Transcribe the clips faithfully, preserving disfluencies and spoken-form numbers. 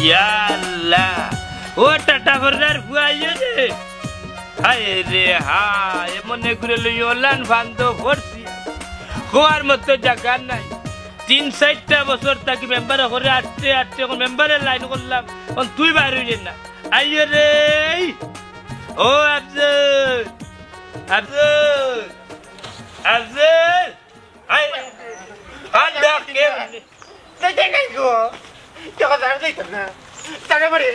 ইয়া আল্লাহ, ও টাটা ফর্রার ফুয়া আইও রে। হায় রে হায়, এমন এগুরে লই ওলান ফান্দো ফরছি। খোয়ার মতো জাগা নাই। তিন চাইরটা বছর থাকি মেম্বার করে আটতে আটতে অখন মেম্বারর লাইন করলাম। অখন তুই বার অইরে না। আইও রে। ও আফজল। আফজল। আফজল। আই, আর ডাক কে? তাই, তাই, তাই গো। দেখো, আমি যাইতাম না। তারে বাড়ি।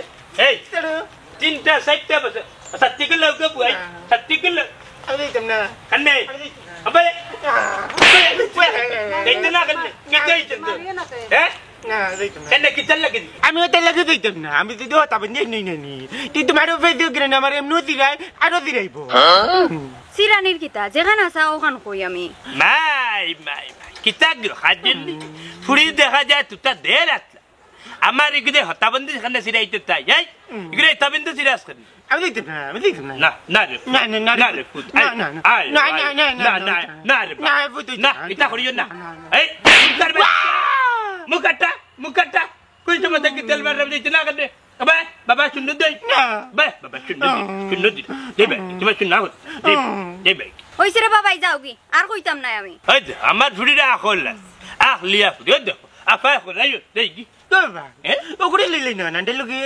এই, তারে। তিনটা, চাইরটা বছর। শাস্তি করলে ওকে বুয়াই। না। শাস্তি করলে। আমি যাইতাম না। কান্নে? আমি যাইতাম না। আবে। না। যাইতে না কান্নে? কেটে যাইতে তো। হ্যাঁ? না, যাইতাম না। কেন, কিতার লাগি? আমি ওটার লাগি যাইতাম না। আমি যদি হতা বন্ধি নেই, নেই, নেই। তুই তোমার উপরে দিয়ে গেলে আমার এমনিও দিলাই, আরো দিলাইবো। সিরানির কিতা? যেখান আছা, ওখান কই আমি। মাই, মাই, মাই। কিতা গো, হাজির নি? ফুড়ি দেখা যায়, তুতা দের আসলা। আমার ইগুদে হতাবন্দি সেখানে সিরাইতে তাই, এই? হুম। ইগুদে হতাবন্দি সিরাস করি। আমি দিতাম না, আমি দিতাম না। না, না রে। না, না, না রে। না রে, পুত। না, আয়, না, না। আয়, না, আয়, না, না, না, না, না, না। না রে, না, পুত, না, না, এটা করিও না। না, না, না। এই, মুখ কাটবে। মুখ কাটা, মুখ কাটা। কই তোমার দেখি তেল মারলাম, দিতে না কাটে। বাবা, বাবা, শূন্য দেই। না। বাবা, বাবা, শূন্য দেই। না। শূন্য দেই। দেই ভাই, তোমার শূন্য দেই। দেই, দেই ভাই। হইছে রে বাবাই, যাওগি। আর কইতাম নায় আমি। এই যে, আমার ফুড়িরা আখল আছে। আখলিয়া ফুড়ি, ওই দেখো, আফা আখল, এই যে, দেই কি? তোর বাবা, এ? ওগুরে লইলে না, নান্ডে লগে।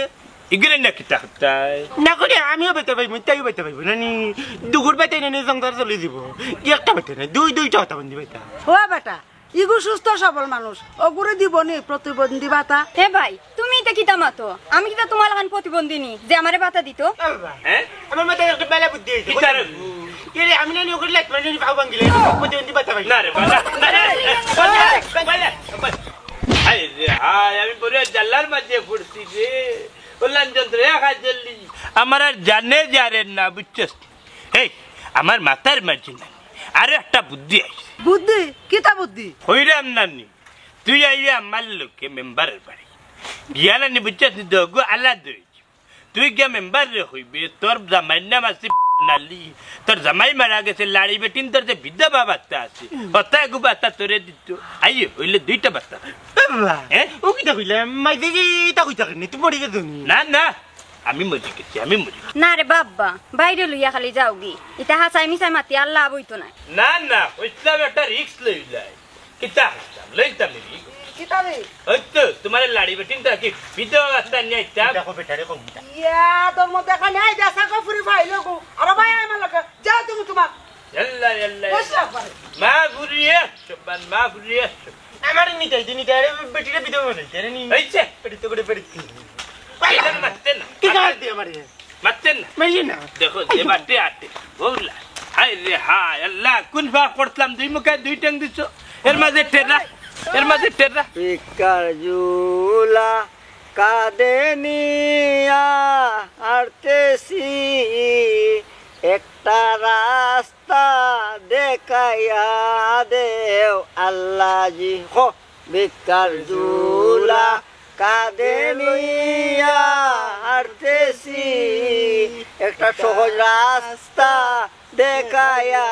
ইগুরে না কিতা করতাই? না করে আমিও বেটা পাইবো, তাইও বেটা পাইবো। নানি, দুগুর বেটা নানি সংসার চলে দিব। একটা বেটা না, দুই, দুইটা হতা বন্দি বেটা। ও বেটা, ইগু সুস্থ সবল মানুষ, ওগুরে দিব নি প্রতিবন্ধী ভাতা। এ ভাই, তুমি ইতা কিতা মাতো? আমি কিতা তোমার লাখান প্রতিবন্ধী নি যে আমারে ভাতা দিত? আল্লাহ। হ্যাঁ? আমার মাথায় একটা বেলা বুদ্ধি হইছে। কিতা রে? এরে, আমি নানি ওগুরে লাইট মারি নানি পাও ভাঙ্গিলে, প্রতিবন্ধী ভাতা পাই। না রে, বাবা, না, না, না, না, না, না, না। হায় রে হায়, আমি বড় জাল্লার মাঝে পড়ছি রে। বললাম, যন্ত্র এক হাত জলদি। আমার আর জানে যারে না, বুঝছস? এই, আমার মাথার মাঝে না। আরো একটা বুদ্ধি আইছে। বুদ্ধি? কিতা বুদ্ধি? হইরাম নানি, তুই আইয়া আমার লোকে মেম্বারের বাড়ি। গিয়া নানি, বুঝছস নি, দগু আলাদা হইছে। তুই গিয়া মেম্বার রে কইবে, তোর জামাইর নাম আছে নালি, তোর জামাই মারা গেছে, লাড়ি বেটিন তোর যে বিধবা ভাতা আছে, হতা এগু ভাতা তোরে দিত, আই হইলে দুইটা ভাতা। বাবা, হ্যাঁ? ও কিতা কইলে? মাইজে কি ইতা কইতা কেনে? তুই মরি গেছ নি? না, না, আমি মরি গেছি, আমি মরি গেছি। না রে বাবা, বাইরে লইয়া খালি যাওগি। ইতা হাছাই মিছাই মাতি আর লাভ হইতো না। না, না, কইছিলাম একটা রিস্ক লইলাই। কিতা হাছতাম, লইতাম নি? কিতা রে? ওই তো, তোমার লাড়ি বেটিন তো কি বিধবা ভাতা নিয়ে আইতাম। দেখো বেটারে কম। ইয়া, তোর মধ্যে এখানে আই দেশা কো ফুরি ফাইলো গো। আরে ভাই, আমার লগে। যাও তুমি তোমার। ইয়াল্লা, ইয়াল্লা, বসো ইয়াল্লা। একবারে। মা ঘুরিয়ে আসছো, বান, মা ঘুরিয়ে আসছো। আমার নিতাই দি, নিতাই, আরে বেটিরে বিধবা বানাইতে, আরে নি। এই যে। বেটি তো করে বেটি। এই যে মারতে না। কি গাল দিয়ে আমারে? মারতে না। মারিয়ে না। দেখো, যে বাটে আটে। বউলা। হায় রে হায়, আল্লাহ, কোন পাপ করলাম? দুই মুখে দুই ঠ্যাং দিছো। এর মাঝে টেরা, এর মাঝে টেরা। ভিক্ষার ঝুলা কাঁধে নিয়া হাঁটতেছি, একটা রাস্তা দেখাইয়া দেও আল্লাহজি। হো, ভিক্ষার ঝুলা কাঁধে নিয়া হাঁটতেছি, একটা সহজ রাস্তা দেখাইয়া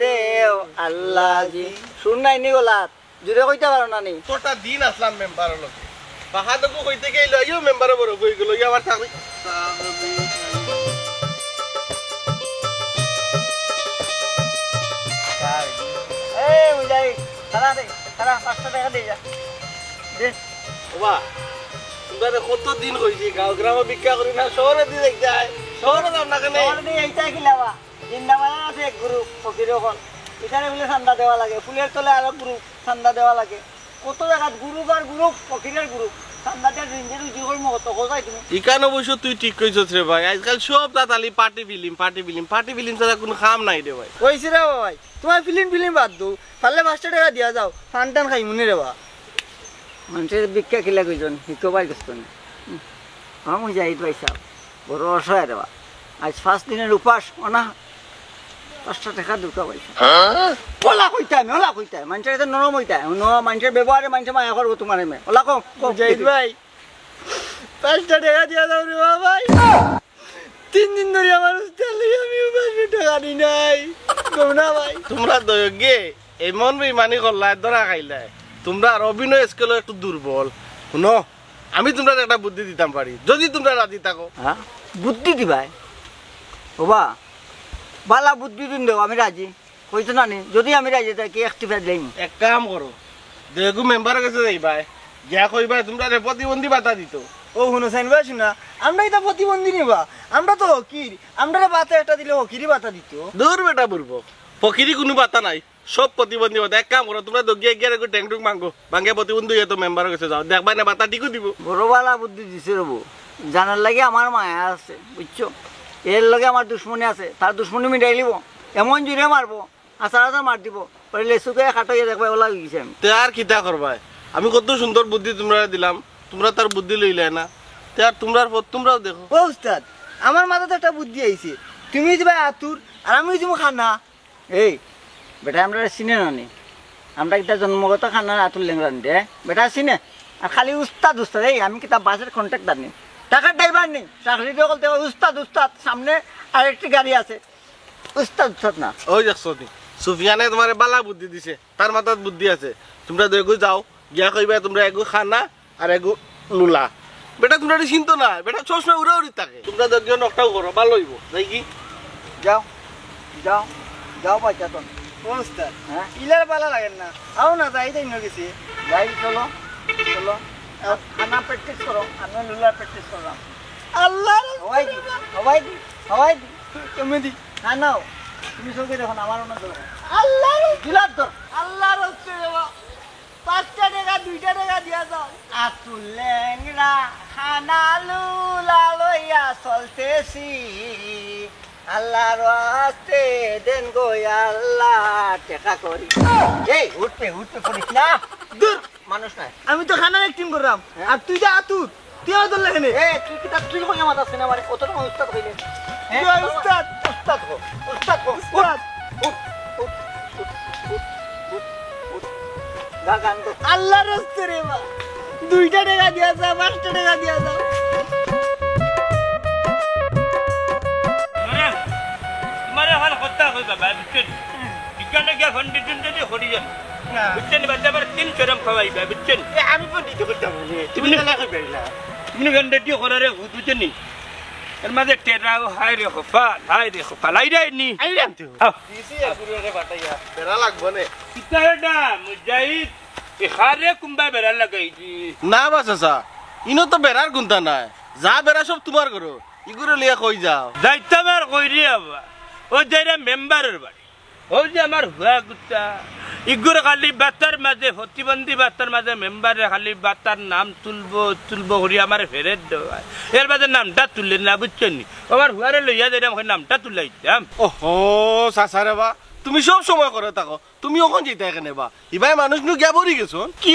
দেও আল্লাহজি। সুর নাই নি গলাত? জুরে কইতা পারো না নি? কতটা দিন আসলাম মেম্বারর লগে। বাহাদুরকে কইতে গেলে ইও মেম্বারও বড় হয়ে গেল, ইও আবার চাকরি। এই, ওই যাই, খাড়া দে, খাড়া, পাঁচশো টাকা দিয়ে যা। দে। বাবা, তোমরা কত দিন হইছে গাঁও গ্রামে ভিক্ষা করি না, শহরে দিয়ে দেখতে আয়, শহরে যাও না কেন? শহরে দিয়ে এইটা কি লাভা? জিন্দাবাজার আছে এক গ্রুপ, ফকির অকল। এখানে বলে চান্দা দেওয়া লাগে, ফুলের তলে আরো গ্রুপ, চান্দা দেওয়া লাগে। কত জায়গাত গ্রুপ আর গ্রুপ, ফকিরের গ্রুপ। চান্দা দিয়ে দিন দিন উজি করবো কত, কোথায় তুমি? ইকান অবশ্য তুই ঠিক কইছস রে ভাই, আজকাল সব তাতালি party film, party film, party film ছাড়া কোনো কাম নাই রে ভাই। কইছি রে ভাই, তোমার ফিল্ম ফিল্ম বাদ দেও, পারলে পাঁচশো টাকা দিয়া যাও, ফান টান খাইমুনি রে বা। মানুষের ভিক্ষা কিলা কইজন, ভিক্ষা পাই গেছ না। হুম। হ্যাঁ, মুজাহিদ ভাই সাহেব, বড় অসহায় রে বা। আজ পাঁচ দিনের উপাস, ও না, পাঁচশো টাকা দুকা পাইছে। ওলা কইতাম, ওলা কইতাম, মানুষের কাছে নরম হইতাম, ন-, মানুষের ব্যবহারে মানুষের মায়া করবো তোমার এমে। ওলা কম, কম। মুজাহিদ ভাই, পাঁচশো টাকা দিয়া দাও রে বা ভাই। তিন দিন ধরে আমার উস্তাদ লই আমি উপাসে টাকা নি নাই। গো না ভাই। তোমরা দয়গে এমন বেইমানি করলায়, ধরা খাইলায়। তোমরা আর অভিনয় স্কেলও একটু দুর্বল। শুনো, আমি তুমরারে একটা বুদ্ধি দিতাম পারি, যুদি তুমরা রাজি থাকো। হ্যাঁ, বুদ্ধি দিবায়? ওবা, বালা বুদ্ধি দিন দেও, আমি রাজি। কইছো না নি, যুদি আমি রাজি থাকি, এক টিপা দিলাইমু। এক কাম করো, দুইগু মেম্বারর গেছে যাইবায়, গিয়া কইবায় তুমরারে প্রতিবন্ধী ভাতা দিতো। ও হুনো সাইন ভাই, হুনো, আমরা ইতা প্রতিবন্ধী নি বা, আমরা তো ফকির, আমরারে ভাতা একটা দিলে ফকিরি ভাতা দিতো। দূর বেটা বুরবক, ফকিরি কুনু ভাতা নাই, সব প্রতিবন্ধী ভাতা। এক কাম করো, তুমরা দুইগু গিয়া একটু ঠেং-টুং ভাঙ্গো, ভাঙ্গিয়া প্রতিবন্ধী অইয়া তো মেম্বারর গেছে যাও, দেখবায় না ভাতা ঠিকউ দিবো। বড় বালা বুদ্ধি দিছে রে বউ, জানার লাগি আমার মায়া আছে, বুঝছো? এর লগে আমার দুশমনি আছে, তার দুশমনি মিটাইলিবো, এমন জুরে মারবো, আছাড় আছাড় মার দিবো, পরে লেচু খাইয়া কাটা অইয়া দেখবায়, ওলা অইগেছি আমি। তে আর কিতা করবায়? আমি কত সুন্দর বুদ্ধি তুমরারে দিলাম, তুমরা তার বুদ্ধি লইলায় না। তে আর তুমরার পথ তুমরাউ দেখো। ও উস্তাদ, আমার মাথাত একটা বুদ্ধি আইছে। তুমি দিবায় আতুর, আর আমি দিমু কানা। এই বেটা, আমরারে চিনে না নি? আমরা কিতা জন্মগত কানা, আতুর, লেংড়া নি রে? বেটা চিনে? আর খালি উস্তাদ, উস্তাদ। এই আমি কিতা বাসর কন্ট্রাক্টর নি? ট্রাকের ড্রাইভার নি? চাকরি অকল তো উস্তাদ, উস্তাদ। সামনে আরেকটি গাড়ি আছে। উস্তাদ, উস্তাদ না। ওই দেখছো নি, সুফিয়ানে তুমারে বালা বুদ্ধি দিছে, তার মাথাত বুদ্ধি আছে। তুমরা দুইগু যাও, গিয়া কইবায় তুমরা এগু কানা আর এগু লুলা। বেটা তুমরারে চিনতো না, বেটা সবসময় উড়াউড়ি থাকে। তুমরা দুইগু নকটাউ করো, বালা অইবো। যাই কি? যাও, যাও, যাও বাচ্চা তো। ও উস্তাদ, হ্যাঁ? ইলার বালা লাগের না। আও না, যাই তাই নগেছি। যাই, চলো, চলো। আও। কানা প্র্যাকটিস করো, আমি লুলার প্র্যাকটিস করলাম। আল্লাহ রে। হওয়াই দি, হওয়াই দি, হওয়াই দি। তুমি দি। না, নাও। তুমি চোখে দেখো না, আমার অন্য দরকার। আল্লাহ রে। দিলার দর। আল্লাহর হস্তে রে বাবা। পাঁচটা টেকা, দুইটা টেকা দিয়া যাও। আতুর, লেংড়া, কানা, লুলা লইয়া চলতেছি। আল্লাহর ওয়াস্তে দেন গো আল্লাহ, টেকা করি। এই, উঠতে, উঠতে করিস না। দূর। মানুষ নাই। আমি তো কানার অ্যাক্টিং করলাম, হ্যাঁ? আর তুই যে আতুর, তুই আমার দল লেখে নে। এ, তুই কিতা, তুই কইয়া মাতাস না, মানে, কত রকম উস্তাদ কইলে? হ্যাঁ? তুই আর উস্তাদ। উস্তাদ কো, উস্তাদ কো। উস্তাদ। উঠ, উঠ, উঠ, উঠ, উঠ, উঠ। গা গান দে। আল্লাহর হস্তে রে বা, দুইটা টেকা দিয়া যা, পাঁচটা টেকা দিয়া যা। আরে, তোমারে এখন কথা কই বাবা, বুঝছো নি? বিজ্ঞানে গিয়া ফন্ডি টন্ডি করি যান। না। বুঝছো নি? বাচ্চা আবার তিন চরম খাওয়াইবা, বুঝছো নি? এ, আমি ফন্ডি তো করতাম না, তুমি তুমি না লাগবে না। তুমি ফন্ডি করারে বুঝছো নি? এর মাঝে টেরাও, হায় রে কপাল, হায় রে কপাল, আইরায় নি। আইরাম তো। আও। দিছি এক গুরুরে পাঠাইয়া। বেড়া লাগবো নে। কিতা বেটা, মুজাহিদ, এ খারে কুম্বা বেড়া লাগাই দি। না বা চাচা, ইনো তো বেড়ার কুন্তা নাই। যা বেড়া সব তুমার ঘরো। ইগুরে লইয়া কই যাও? যাইতাম আর কই রে বাবা। ও যাইরা মেম্বারর বাড়ি। ও যে আমার হুয়া গুতা। ইগুর খালি বাতার মাঝে, প্রতিবন্ধী বাতার মাঝে মেম্বারে খালি বাতার নাম তুলবো, তুলবো করি আমারে ফেরত দেওয়ায়। এর বাদে নামটা তুলে না, বুঝছো নি? ও আমার হুয়ারে লইয়া যাইরাম, কই নামটা তুলাইতাম। ওহো, চাচা রে বা, তুমি সব সময় করে থাকো। তুমি অখন যাইতায় কেনে বা? ইবায় মানুষ নু গিয়া বরি গেছন। কি?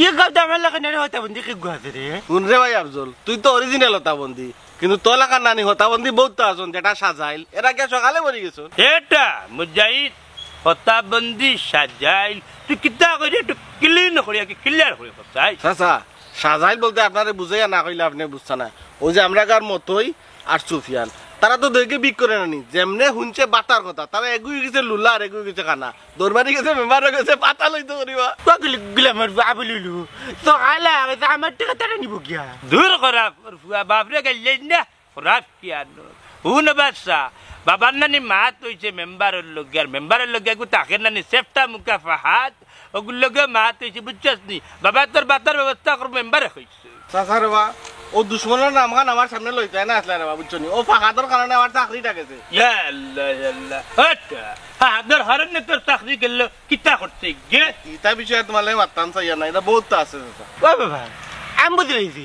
ইয়ে গাঁওত আমার লাখান নানি হতাবন্দি কিগু আছে রে? হুন রে ভাই আফজল, তুই তো অরিজিনাল হতাবন্দি। কিন্তু তোর লাখান নানি হতাবন্দি বউত আছন, যেটা সাজাইল। এরা গিয়া সকালে বরি গেছন। এটা মুজাহিদ, হতাবন্দি সাজাইল। তুই কিতা কইরে একটু ক্লিন করিয়া কি ক্লিয়ার করি কথাই? চাচা, সাজাইল বলতে আপনারে বুঝাইয়া না কইলে আপনে বুঝতা না। ওই যে আমরার গাঁওর মতই আর সুফিয়ান, তারা তো দুইগে বিক করে নানি। যেমনে হুনছে বাতার কথা, তারা এগু অইগেছে লুলা আর এগু অইগেছে কানা। দৌড় মারি গেছে, মেম্বারর গেছে, পাতা লইতো করিবা। পাগল গুলামের বাবু লুলু। তো আলা, আমার টেকা তারা নিবো গিয়া। দূর খরাফর ফুয়া, বাপরে গাইল্লাইস না। খরাফ কি আর নয়। হুন বাদশা, বাবার নানি মাত অইছে মেম্বারর লগে, আর মেম্বারর লগে এগু থাকের নানি সেফটা মুখা ফাহাদ, ওগুর লগে মাত অইছে, বুঝছস নি? বাবা তোর বাতার ব্যবস্থা কর, মেম্বারে কইছে। চাচা রে বা, ও দুশমনর নামখান আমার সামনে লইতায় না আছলা রে বা, বুঝছো নি? ও ফাহাদর কারণে আমার চাকরিটা গেছে। ইয়া আল্লাহ, ইয়া আল্লাহ। হট, ফাহাদর কারণে তোর চাকরি গেল, কিতা করছে গে? ইতা বিষয়ে তোমার লগে মাততাম চাইয়া না, ইতা বউত আছে চাচা। ও বাবা, আমি বুঝি লাইছি।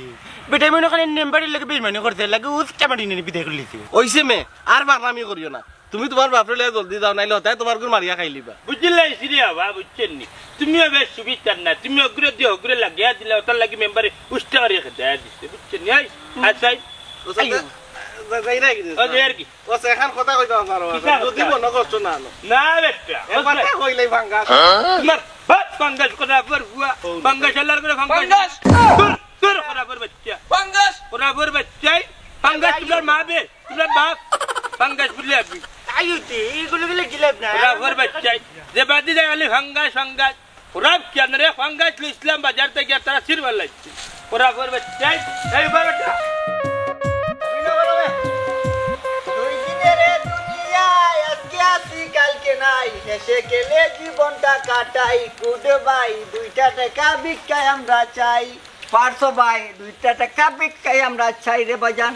বেটায় মনে করে মেম্বারর লগে বেইমানি করছে, লাগে উস্তা মারি নিয়ে বিদায় করি লাইছে। অইছে মে, আর পাগলামি করিও না। তুমি তোমার বাপরে লইয়া জলদি যাও, নাইলে হতায় তোমার গুর মারিয়া খাইলিবা। বুঝি লাইছি রে বাবা, বুঝছো নি? তুমিও বেশ সুবিচার না, তুমি অগুরে দিয়া অগুরে লাগাইয়া দিলা, ওটার লাগি মেম্বারে উস্তা মারিয়া খেদাইয়া দিছে, বুঝছো নি? এই, আচ্ছা, এই। ও চাচা, আইও। যা-, যাই না কি রে? ও, যাই আর কি? ও চাচা, এখান কথা কইতাম না, কিতা যদি কথা? মনে কষ্ট না আনো। না বেটা, একবার কথা কইলাই ফাঙ্গাস। তোমার বাপ ফাঙ্গাস, খরাফর ফুয়া। ও, ফাঙ্গাস, আল্লাহর করে ফাঙ্গাস। ফাঙ্গাস। দূর, দূর, খরাফর বাচ্চা। ফাঙ্গাস। খরাফর বাচ্চাই। ফাঙ্গাস, তোমার মা বে, তোমার বাপ। ফাঙ্গাস বলে আপনি। আইও তে, এইগুলো গেলে গিলাপ না। খরাফর বাচ্চাই। যে বাদি যায় খালি ফাঙ্গাস, ফাঙ্গাস। ওরা কি আনরে ফাঙ্গাস লইছিলাম বাজার থাকি, আর তারা ছিড়বার লাগছে। ওরা করবে, এই, এই, উবার বেটা। দুই দিনের এ দুনিয়ায়, আজকে আছি, কালকে নাই। হেসে খেলে জীবনটা কাটাই। গুড বাই, দুইটা টেকা ভিক্ষায় আমরা চাই। পারছো ভাই, দুইটা টেকা ভিক্ষায় আমরা চাই রে বাজান।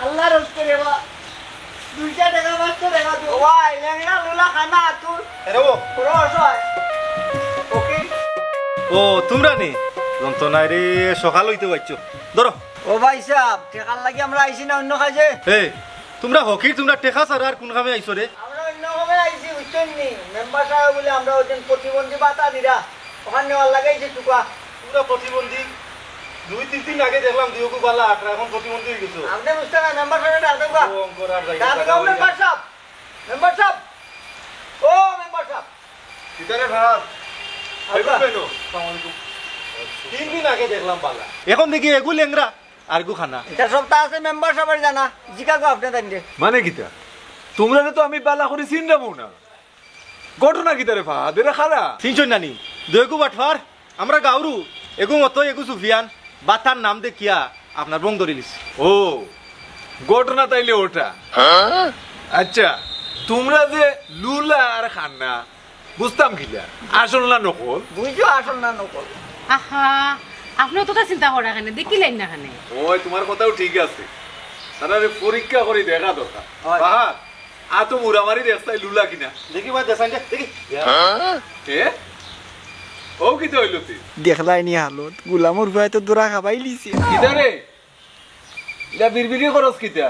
আল্লাহর হস্তে রে বা, দুইটা টেকা, পাঁচশো টেকা দিও। ও ভাই, লেংড়া লুলা খানা তুই। এরে ও। পুরো অসহায়। ওকে। ও, তুমরা নি? যন্ত্রণায় রে, সকাল অইতে পারছো। ধরো। ও ভাই সাব, টেকার লাগি আমরা আইছি না অন্য কাজে। এই, তুমরা ফকির, তুমরা টেকা ছাড়া আর কুন কামে আইছো রে? আমরা অন্য কামে আইছি, বুঝছইন নি? মেম্বার সাবে বুলে আমরা ওই দিন প্রতিবন্ধী ভাতা দিরা, ওখান নেওয়ার লাগি আইছি টুকা। তুমরা প্রতিবন্ধী? দুই তিন দিন আগে দেখলাম দুইওগু বালা আটরা, এখন প্রতিবন্ধী অইগেছো। আপনে বুঝতা না, মেম্বার সাবে ডাক দেউক্কা। ও, অঙ্কর আর যাইতে ডাক থাকা দেউক্কা, অইলে। মেম্বার সাব, মেম্বার সাব, ও মেম্বার সাব। কিতা রে ভাই? আব্বা। এগু কেন? আসসালামু আলাইকুম। তিন দিন আগে দেখলাম বালা। এখন দেখি এগু লেংড়া, আরগু খানা। ইতা সবতা আছে মেম্বার সাবর জানা। জিকাউক্কা আপনে তাইনরে। মানে কিতা? তুমরারে তো আমি বালা করি চিনরামউ না। ঘটনা কিতা রে ফাহাদ? এরা কারা? চিনছইন না নি? দুইওগু বাটফার, আমরা গাঁওরউ, এগু মতই, এগু সুফিয়ান, ভাতার নাম দেখিয়া আপনার বং ধরিলিছে। ও, ঘটনা তাইলে ওটা। আচ্ছা, তুমরা যে লুলা আর খানা, বুঝতাম কিলা? আসল না নকল? বুঝো আসল না নকল। আহা, আপনে অততা চিন্তা কররা কেনে? দেখিলাইন না কেনে? ওই, তুমার কথাও ঠিক আছে। তারারে পরীক্ষা করি দেখা দরকার। অয়। ফাহাদ, আতো মুড়া মারি দেখছাই লুলা কিনা? দেখি ভাই, দেখাইন দে, দেখি। এ? ও কিতা অইলো তে? দেখলায়নি হালত, গুলামর ভাই তো দৌড়া খাবাইলিছে। কিতা রে? ইলা বিড়বিড়ি করস কিতা?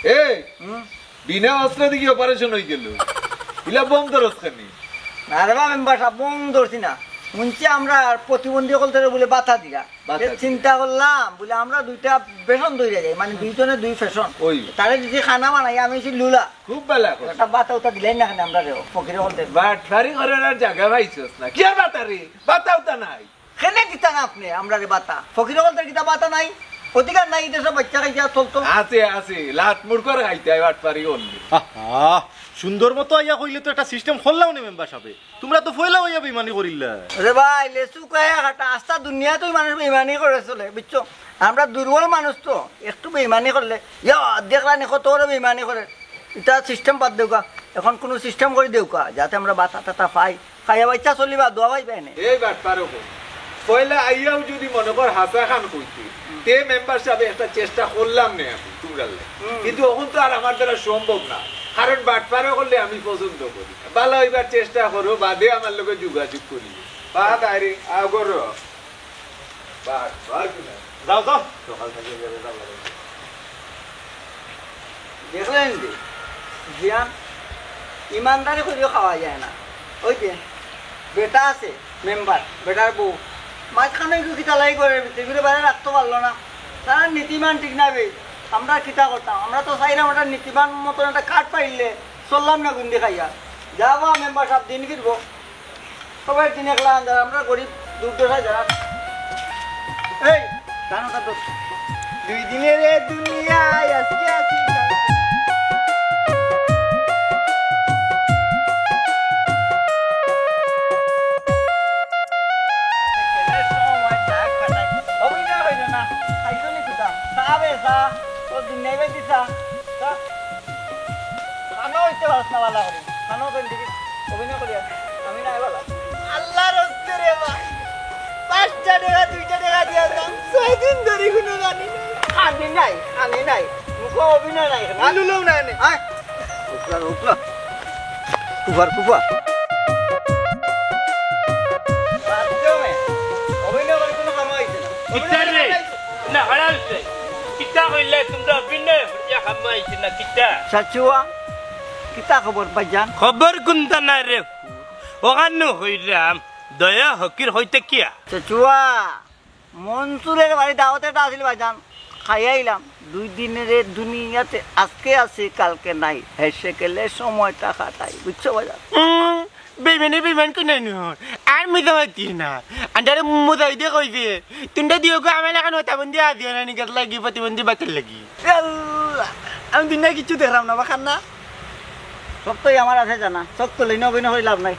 এ, হুম? বিনা অস্ত্র দেখি অপারেশন অইগেলো। ইলা বম ধরস কেনে? না রে বা মেম্বার সাব, বম ধরছি না। হুনছি আমরার প্রতিবন্ধী অকলতরে বুলে ভাতা দিরা। ভাতা এ দিরা। চিন্তা করলাম, বুলে আমরা দুইটা ফেশন ধরিয়া যাই, মানে দুইজনে দুই ফেশন। ওই। তারে যদি খানা বানাই, আমি অইছি লুলা। খুব ভালা কথা। একটা ভাতা উতা দিলাইন না কেনে আমরারে, ফকির অকলতরে। বাটফারি করার আর জাগা পাইছস না। কিয়ার ভাতা রে? ভাতা উতা নাই। কেনে দিতা না আপনে আমরারে ভাতা? ফকির অকলতর কিতা ভাতা নাই? অধিকার নাই, ইতা সব বাচ্চা কাইচ্চা চলতো। আছে, আছে, লাত মুড়কর খাইতায় বাটফারি করলে। আহা, সুন্দর মতো আইয়া কইলে তো একটা সিস্টেম করলাম নে মেম্বার সাবে। তুমরা তো পয়লা অইয়া বেইমানি করিলা। রে ভাই, লেচু কয়া কাটা, আস্তা দুনিয়াত মানুষ বেইমানি করে চলে, বুঝছো? আমরা দুর্বল মানুষ তো, একটু বেইমানি করলে, ইয়া, দেখরা নি কত বড় বেইমানি করে। ইতা সিস্টেম বাদ দেউক্কা, এখন কুনু সিস্টেম করি দেউক্কা, যাতে আমরা ভাতা টাতা পাই, খাইয়া বাচ্চা চলিবা, দোয়া পাইবা এনে। এই বাটপার অকল। পয়লা আইয়াউ যুদি মনো কর হাছা খান কইতে, তে মেম্বার সাবে একটা চেষ্টা করলাম নে আমি, তুমরার লাগি। হুম। কিন্তু অখন তো আর আমার দ্বারা সম্ভব না, কারণ বাটপার অকলরে আমি পছন্দ করি না। ভালা অইবার চেষ্টা করো, বাদে আমার লগে যোগাযোগ করিও। বা তাইরে আগর বাটপার কিনা? যাও, যাও। সকাল থাকি যাবে, যাও, যাও। দেখলেন যে, জিয়ান, ইমানদারি করিও খাওয়া যায় না। ওই যে, বেটা আছে, মেম্বার, বেটার বউ, মাঝখানো একটু কিতা লাগি করে, এগুলো বাইরে রাখতে পারলো না। তারা নীতিমান ঠিক না বে, আমরা কিতা করতাম? আমরা তো চাইলাম ওটা নীতিমান মতন একটা কাঠ পাইলে, চললাম না গুন্ডি খাইয়া। যাবা মেম্বার সাব, দিন ফিরবো। সবাই দিন একলা আন্ধার, আমরা গরিব দুর্দশায় যারা। এই, জানো তা তো। দুই দিনের এ দুনিয়ায় আজকে আছি, কালকে অভিনয় হইল না, খাইছো নি কোথা? চা বে, চা। ও দিন নাই ভাই দিছা। চা। খানো হইতে পারছ না বালা করে। খানো কোন দিকে? অভিনয় করি আর। আমি নাই বালা। আল্লাহর হস্তে রে ভাই। পাঁচটা টাকা, দুইটা টাকা দিয়া দাম। ছয় দিন ধরি কোনো গানি নাই। খানি নাই, খানি নাই। মুখো অভিনয় নাই। আলু লও না এনে। আয়। উপলা, উপলা। কুফার, কুফার। বাদ দেও মে। অভিনয় করে কোনো কাম হইছে না। কিতা রে? না, হারাইছে। কিতা কইলে তোমরা অভিনয় করিয়া কাম হইছে না, কিতা? চাচুয়া, কিতা খবর ভাইজান? খবর কুন্তা নাই রে। ওখানো হইলাম, দয়া ফকির হইতে কিয়া? চাচুয়া, মনসুরের বাড়ি দাওয়াত একটা আছিল ভাইজান, খাইয়া আইলাম। দুই দিনের এ দুনিয়াতে আজকে আছে, কালকে নাই, হেসে গেলে সময়টা কাটাই, বুঝছো ভাইজান? উম, বেইমানে বেইমান কোন নয়। আর মিছা মাতিস না। আন্ডারে মুজাহিদে কইছে, "তুমরা দিও গো আমার লাখান হতা বন্দি আদিও না নিকাত লাগি, প্রতিবন্ধী বাতিল লাগি।" আল্লাহ, আমি দুনিয়া কিচ্ছু দেখলাম না, বাখান না। সব তো আমার আছে জানা, সব তো লইন অভিনয় করে লাভ নাই।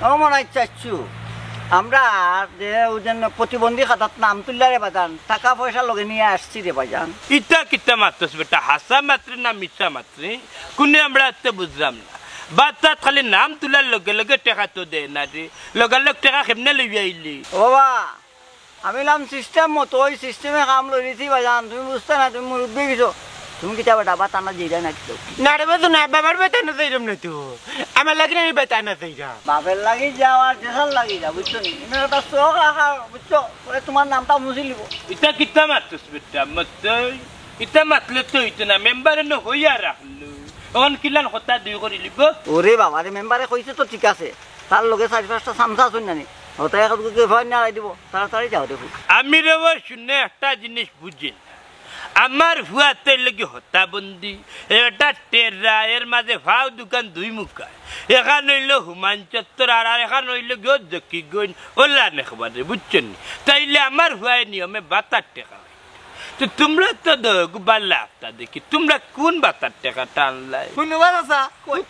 ও মনাই চাচ্ছু, আমরা যে ওই জন্য প্রতিবন্ধী খাতাত নাম তুললা রে বাজান, টাকা পয়সা লগে নিয়া আসছি রে বাজান। ইতা কিতা মাতস বেটা, হাছা মাতরে না মিছা মাতরে? কুনে আমরা তো বুঝলাম না। বাতাত খালি নাম তুলার লগে লগে টেকা তো দেয় না রে, লগালগ টেকা কেমনে লইয়া আইলি? ও বাবা, আমি লাম সিস্টেম মতো, ওই সিস্টেমে কাম লইছি বাজান, তুমি বুঝতে না, তুমি মুরব্বী কিছু। তুমি কিতা বেটা, বাতানো যাইরা না কিতা? না রে বাজু, না, বাবার বাতানো যাইরাম না তো। আমার লাগি না, আমি বাতানো যাইরাম। বাপের লাগি যাও আর দেশর লাগি যাও, বুঝছো নি? এনে একটা চোখ রাখা, বুঝছো? ওরে তোমার নামটা মুছি লিব। ইতা কিতা মাতস বেটা, মতই? ইতা মাতলে তো হইতো না, মেম্বারে না হইয়া রাখলো। অখন কিলান কথা দুই করি লিব? ওরে বাবা রে, মেম্বারে কইছে তো ঠিক আছে, তার লগে চারি পাঁচটা চামচা আছইন না নি? ওটা এক দুই ফাইন নাড়াই দিব, তাড়াতাড়ি যাও দেখো। আমি রে বা শুনে একটা জিনিস বুঝি না। আমার ফুয়াতে লাগি হতাবন্দি, এটা টেরা, এর মাঝে ফাও দুখান দুই মুখা। এখান হইল হুমান চত্বর, আর আর এখান হইল গিয়ে জকিগঞ্জ, ওলা নেখবারে, বুঝছেন নি? তাইলে আমার ফুয়ায় নিয়মে বাতার টেকা। তো তোমরা তো দগ বালা একটা দেখি, তোমরা কোন বাতার টেকা টানলাই? ধন্যবাদ আছে। কই?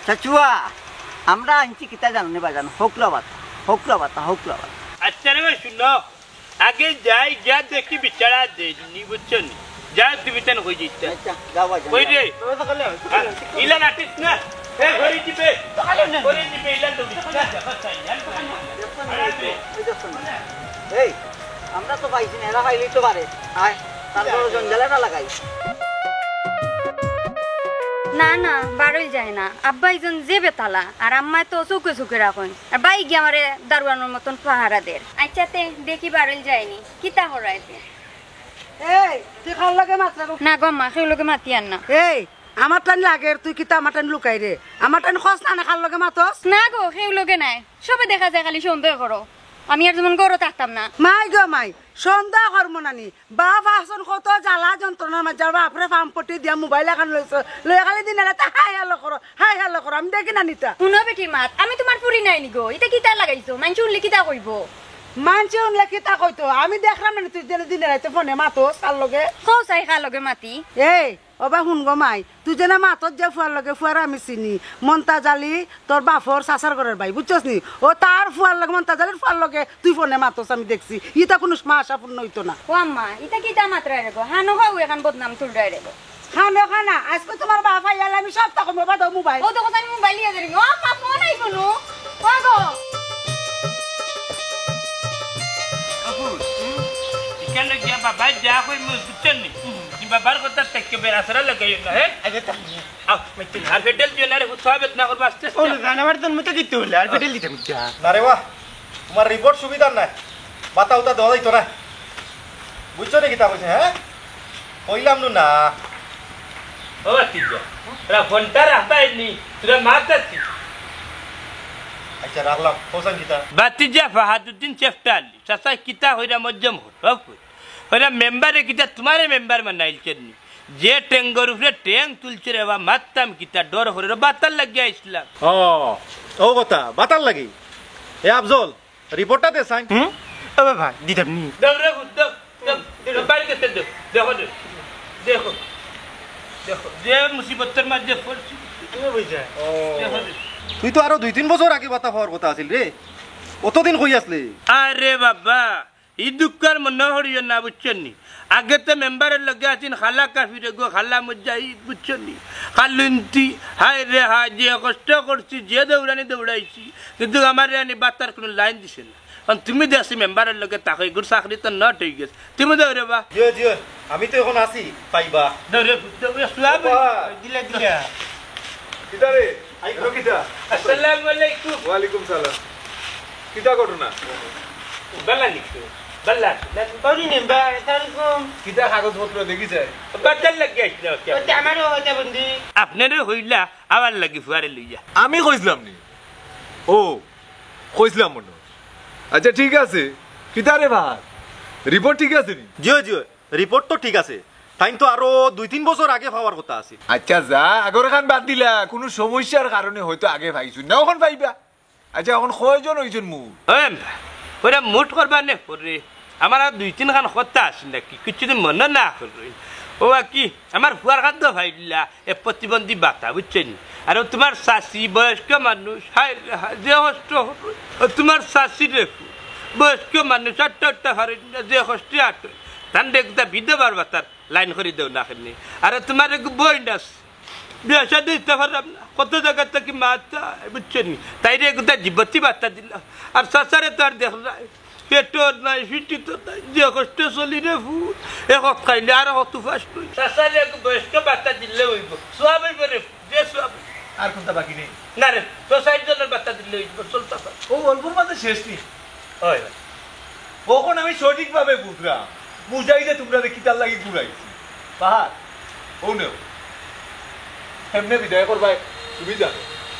চাচুয়া, আমরা আনছি কিতা জানো নি বাজান? হকলা বাতা, হকলা বাতা, হকলা বাতা। আচ্ছা রে ভাই, শুনো, আগে যাই, গিয়া দেখি বিচারা দেয়নি, বুঝছো নি? যাও তুমি তেন কই দিতে। আচ্ছা, যাও বাজান, কই যাও। রে? তুমি তো খালি আছো। হ্যাঁ, ইলা নাটিস না। এ, ঘড়ি দিবে। তো খালি না। ঘড়ি দিবে, ইলা তো দিবে। এই দেখছো না? এই, আমরা তো পাইছি না, এরা পাইলেই তো পারে। আয়, তার বড় জঞ্জালে না লাগাই। না, না, বারইল যায় না। আব্বা ইজন যে বেতালা, আর আম্মায় তো চুকে চুকে রাখইন। আর বাই গিয়া আমারে দারোয়ানোর মতন পাহারা দের। আচ্ছা তে, দেখি বারইল যায়নি। কিতা করাইতে? এই, তুই কার লগে মাতরে গো? না গো আম্মা, কেউ লগে মাতিয়ার না। এই, আমার টান লাগের, তুই কিতা আমার টান লুকাইরে? আমার টান খস না, না কার লগে মাতস? না গো, কেউ লগে নাই। সবে দেখা যায় খালি সন্দেহ করো। আমি আর যেমন গরো থাকতাম না। মাই গো মাই, সন্দেহ করমু না নি। বাপ আছইন কত জ্বালা যন্ত্রণার মাঝে, আর বাপরে ফামপটি দিয়া মোবাইল এখান লইছো, লইয়া খালি দিনে রাইতে হাই হ্যালো করো, হাই হ্যালো করো, আমি দেখি না নিতা। হুনো বেটির মাত, আমি তোমার ফুরি নায়নি গো, ইতা কিতা লাগাইছো? মানষে হুনলে কিতা কইবো? মানষে হুনলে কিতা কইতো? আমি দেখরাম না নি তুই যেন দিনে রাইতে ফোনে মাতস কার লগে। কও চাই কার লগে মাতি? এই, ওবা হুন গো মাই, তুই যেন মাতস যে ফুয়ার লগে, ফুয়ার আমি চিনি, মন্তাজ আলী, তোর বাপর চাচার ঘরের ভাই, বুঝছস নি? ও তার ফুয়ার লগে, মন্তাজ আলীর ফুয়ার লগে তুই ফোনে মাতস, আমি দেখছি। ইতা কুনু মা আশাপূর্ণ অইতো না। ও আম্মা, ইতা কিতা মাতরায় রে গো? হানো খাও এখান বদনাম তুলরায় রে গো। হানো খানা, আজকে তোমার বাপ আইয়ালে আমি সব তখন বাবা দাও মোবাইল। ও তো কোথায় মোবাইল নিয়ে যাবি? ও আম্মা, ফোন আইবো নু। ও গো। বাবু, হুম? এখানে গিয়া বাবা যা কই মুখ বুঝছেন নি? হুম। তুমি বাবার কথা থেকে বেড়া সারা লাগাইও না, হ্যাঁ? আগে তা আও, মিথ্যে না। আর পেট্রোল দিও না রে, ফুট খাওয়াবে না করবো আস্তে আস্তে। ও, জানাবার জন্য তো দিতে হলে, আর পেট্রোল দিতে হচ্ছে। না রে বাহ, তোমার রিপোর্ট সুবিধার নাই, বাতা উতা দেওয়া যাইতো না। বুঝছো নি কিতা কইছে, হ্যাঁ? কইলাম নু না। ও বাতিজা, তোরা ফোনটা রাখবাই নি, তোরা মার যাচ্ছি। আচ্ছা, রাখলাম। হোসেন কিতা? বাতিজা ফাহাদুদ্দিন শেফটা আলী, চাচাই কিতা হইরা মজ্জম হর, বাপ হইরা মেম্বারে কিতা তোমারে মেম্বার বানাইলছেন নি? যে টেঙ্গর উপরে টেং তুলছে রে বা, মারতাম কিতা, ডর করে রে, বাতার লাগিয়া আইসলাম। ও, ও কথা, বাতার লাগি। এ আফজল, রিপোর্টটা দে সাইন। হুম? ও বাবা, দিতাম নি। দাও রে, দাও, দাও, দাও, বাইরে গেছে দাও, দেখো, দাও, দেখো, দেখো, যে মুসিবতর মাঝে পড়ছি। তুমি বুঝা? ও। দেখো, দাও। তুই তো আরো দুই তিন বছর আগে বাতা পাওয়ার কথা আছিল রে, অতদিন কই আসলে? আরে বাবা, ই দুঃখর মনে হরিও না, বুঝছেন নি? আগে তো মেম্বারের লগে আছেন খালা কাফিরে গো, খালা মুজাহিদ, বুঝছেন নি? খালুন্তি, হায় রে হায়, যে কষ্ট করছি, যে দৌড়ানি দৌড়াইছি, কিন্তু আমার আনি বাতার কোনো লাইন দিছে না। কারণ তুমি দেখছি মেম্বারের লগে তাকে গুর চাকরি তো নট হয়ে গেছে, তুমি দৌড়ে বা। জিও, জিও, আমি তো এখন আছি, পাইবা। দৌড়ে, দৌড়ে, সুয়াব। বাবা। দিলে, দিলে। কিতা রে? আই, এলো কিতা? আসসালামু আলাইকুম। ওয়ালাইকুম সালাম। কিতা ঘটনা? বালা নিকু, বালা। ওরে নিম্বা, আসসালামু আলাইকুম। কিতা কাগজপত্র দেখি যায়? বাতার লাগি আইছলা, ওতে আমারও ওতে বন্দি। আপনারে হইলা, আবার লাগি ফুয়ারে লইয়া। আমি কইছিলাম নি? ও, কইছিলাম মনে হয়। আচ্ছা, ঠিক আছে। কিতা রে ভাই? রিপোর্ট ঠিক আছে নি? জিও, জিও, রিপোর্ট তো ঠিক আছে। তাইন তো আরো দুই তিন বছর আগে পাওয়ার কথা আছে। আচ্ছা, যা, আগর খান বাদ দিলা, কোনো সমস্যার কারণে হয়তো আগে পাইছইন না, অখন পাইবা। আচ্ছা, অখন কয়জন অইছইন মুট? ওই, ওরা মুট করবা নে পরে। আমার আর দুই তিন খান কথা আছে নাকি, কিছুদিন মনে না করইন। ও আর কি, আমার ফুয়ার খাদ্য পাইলা, এ প্রতিবন্ধী বাতা, বুঝছেন? আর ও তোমার চাচি বয়স্ক মানুষ, হায় রে হায়, যে কষ্ট। ও তোমার চাচি রে, বয়স্ক মানুষ, আটটা আটটা পারেন না, যে কষ্টে আটে। তান দেখতা বিধবার ভাতার লাইন করি দেও না কেনে। আর ও তোমার এক বইন আছে, বিয়া শাদী দিতে পারলাম না, কত জায়গা থাকি মাত চায়, বুঝছো নি? তাইরে একটা জীবতি ভাতা দিলাম। আর চাচারে তো আর দেখলায়, পেটও নাই, ফিটিত নাই, যে কষ্টে চলি রে ফুত। এ কত খাইলে আর কত উপাস নই। চাচারে এক বয়স্ক ভাতা দিলে অইবো, সওয়াব অইবো রে ফুত, যে সওয়াব। আর কুনতা বাকি নেই? না রে, তো চাইর জনর ভাতা দিলে অইবো, চল চাচা। ও অল্পর মাঝে শেষ নি। অয়, অয়। অখন আমি সঠিকভাবে বুঝলাম, মুজাহিদে তুমরারে কিতার লাগি ঘুরাইছি। পাহাড়, ও নেও। এমনে বিদায় করবায়, তুমি জানো।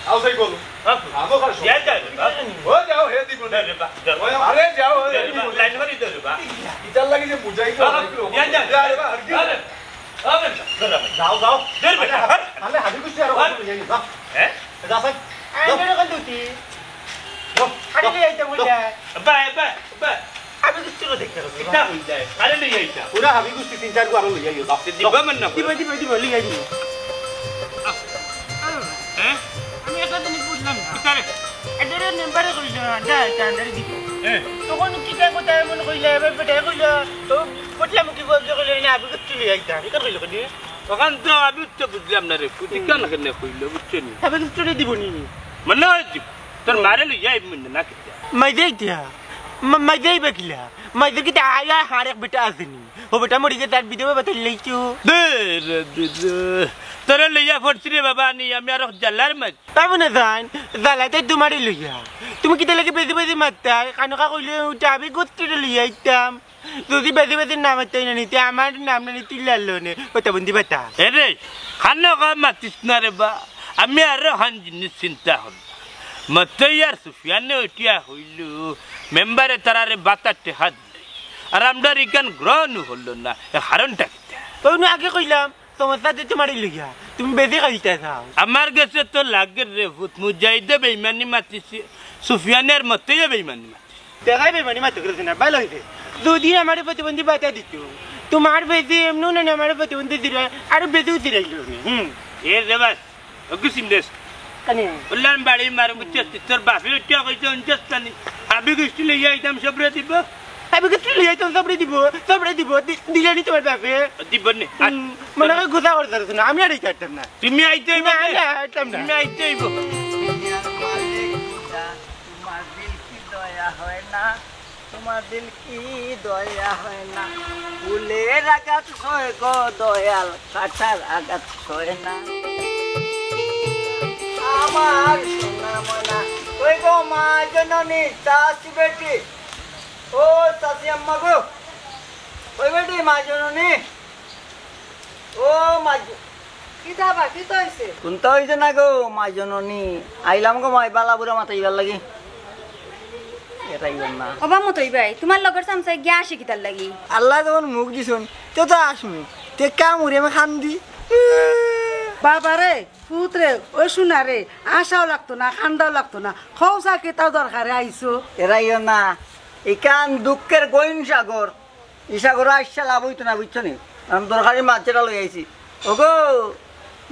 আও সাই বলো। বাপ, আমও খাসো। দিয়া যাও রে বাপ। ও যাও, হে দিব না। দে রে বাপ, দে। ওই, আরে যাও, হে দে রে দিব বাপ, না। লাইন মারি দে রে বাপ। কিতার লাগি যে মুজাহিদ বাপ, হলো, দিয়া যাও। যা রে বাপ, আর কি? আরে, আরে, দে রে বাপ। যাও, যাও। দে রে বাপ। আরে, আরে, হাবি গুষ্টি আর আরে। কত লইয়া যাও। হ্যাঁ? যা, সাই। আরে, যাও। বেটা কোন দুটি? যাও, আরে, যাও, এই তো যাও। বললে। Bye, bye, bye. আমি কিচ্ছু না দেখতে পাচ্ছি। না, আরে নেই এইটা। পুরা হাবি গুষ্টি তিন চার গো আরো লইয়া আইও, বাপ। দিবা মানে না? দিবা, দিবা, দিবা, লইয়া আইবো। হ্যাঁ? আমি একটা জিনিস বুঝলাম না। কিতারে? এটা মেম্বারে কইল, এটা, এটা আন্ডারে দিব। হ্যাঁ। তখন কিতা কথা এমন কইলা, এবার বেটায় কইল, তো বললাম কি বলতে কইল না, আমি কিচ্ছু লইয়া আইতাম। এটা কইল কেন? তখন তো আমি তো বুঝলাম না রে, কুটি কেন কেন কইল, বুঝছো নি? আমি কিচ্ছু দিব নি। মনে হয় দিব। তোর মারে লইয়া আইব মনে না কিতা? মাইদে ইতিয়া। মা-, মাইদে আইবা কিলা? মাইদে কিতা আয়া হার এক বেটা আছে নি? ও বেটা মরি গেছে, তার বিধবা ভাতা লইছো। দে রে, দে রে। তোরে লইয়া পড়ছি রে বাবা নি, আমি আর জ্বালার মাঝে। পাবো না জান, জ্বালাতে তোমারই লইয়া। তুমি কিতা লাগে বেশি বেশি মারতায়? কানকা কইলে উঠে আমি গোত্রীরে লইয়া আইতাম। যদি বেশি বেশি নাম আইতাই না নিতে, আমার নাম না নিতে লাল্লো নে, প্রতিবন্ধী ভাতা। এ রে, কানকা মাতিস না রে বা। আমি আরো হান জিনিস চিন্তা করলাম। মতই আর সুফিয়ানে উঠিয়া কইল, মেম্বারে তারারে ভাতার টেকা দিলে। আর আমরার ইখান গ্রহণ হলো না, এর কারণটা কিতা? তো নু আগে কইলাম, তোমার সাথে তোমারই লইয়া, তুমি বেশি খাইতে চাও। আমার গেছে তো লাগের রে ফুত, মুজাহিদে বেইমানি মাতিছে, সুফিয়ানে আর মতইয়ে বেইমানি মাতিছে। দেখাই বেইমানি মাততে গেছে না, ভালো হইছে। যদি আমারে প্রতিবন্ধী ভাতা দিত, তোমার বেশি এমনও না, আমারে প্রতিবন্ধী দিল, আরো বেশি উঠে রইল। হুম। এ রে বাস, ওকে সিমলেস। কানে। বললাম বাড়ি মারো, বুঝছস? তোর বাপে উঠিয়া কইছে, অঞ্চস কানি। হাবি গুষ্টি লইয়া আইতাম, সবরে দিব। হাবি গুষ্টি লইয়া আইতাম, সবরে দিব, সবরে দিব। দি-, দিলানি তোমার বাপে। দিব নে। আর হুম, মনে হয় গুছা করতে পারছো না, আমি আর এই চাইতাম না। তুমি আইতে হইব না, নে। না, আইতাম না। তুমি আইতে হইব। দুনিয়ার মালিক খোদা, তোমার দিল কি দয়া হয় না? তোমার দিল কি দয়া হয় না? ফুলের আঘাত সয় গো দয়াল, কাঁটার আঘাত সয় না। আমার সোনা মনা, কই গো মা জননী, চাচি বেটি, ও চাচি আম্মা গো, কই বেটি মা জননী, ও মা জ-, কিতা বা, কিতা হইছে? কুনতা হইছে না গো, মা জননী। আইলাম গো মাই, বালা বুরা মাতাইবার লাগি। এটাই না। ওবা মতই ভাই, তোমার লগর চামচায় গিয়া আসে কিতার লাগি? আল্লায় যখন মুখ দিছইন, তে তো আসমু। তে কাম উড়ে আমি খান দি। বাবা রে, পুত রে, ওই শোনা রে, আসাও লাগতো না, খান্দাও লাগতো না। খোসা কিতা দরকারে আইছো? এরাইও না, ইখান দুঃখের গহীন সাগর। ইশা করো আইসা লাভ হইতো না, বুঝছো নি? আমি দরকারি মাছ যেটা লই আইছি। ওগো,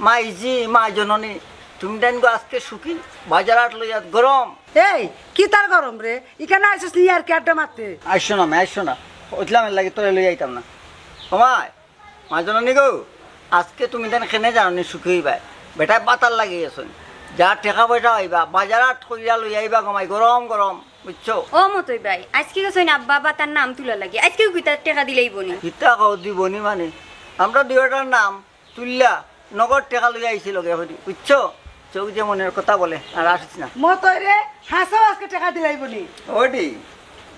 মাইজি, মা জননী, তুমি দেন গো আজকে সুখী, বাজার হাট লইয়া গরম। এই, কিতার গরম রে? ইখানে আইসস নি আর কি আড্ডা মারতে? আইসো না, আমি আইসো না। উঠলাম এর লাগি তোরে লই আইতাম না। ও মাই, মা জননী গো, আজকে তুমি দেন খেনে জানো নি সুখী হইবায়। বেটায় বাতার লাগি গেছইন। যা টেকা পয়সা হইবা, বাজার হাট কইরা লই আইবা গো মাই, গরম গরম। বুঝছো? ও মতই ভাই, আজকে গেছইন আব্বা বা তার নাম তুলা লাগে, আজকেও কি তার টেকা দিলেই বনি? কিতা কও দিবনি মানে? আমরা দুইটার নাম তুললা, নগদ টেকা লইয়া আইছি লগে হরি, বুঝছো? চোখ যে মনের কথা বলে, আর আসিস না। মতই রে, হাসাও আজকে টেকা দিলাই বনি। ওডি,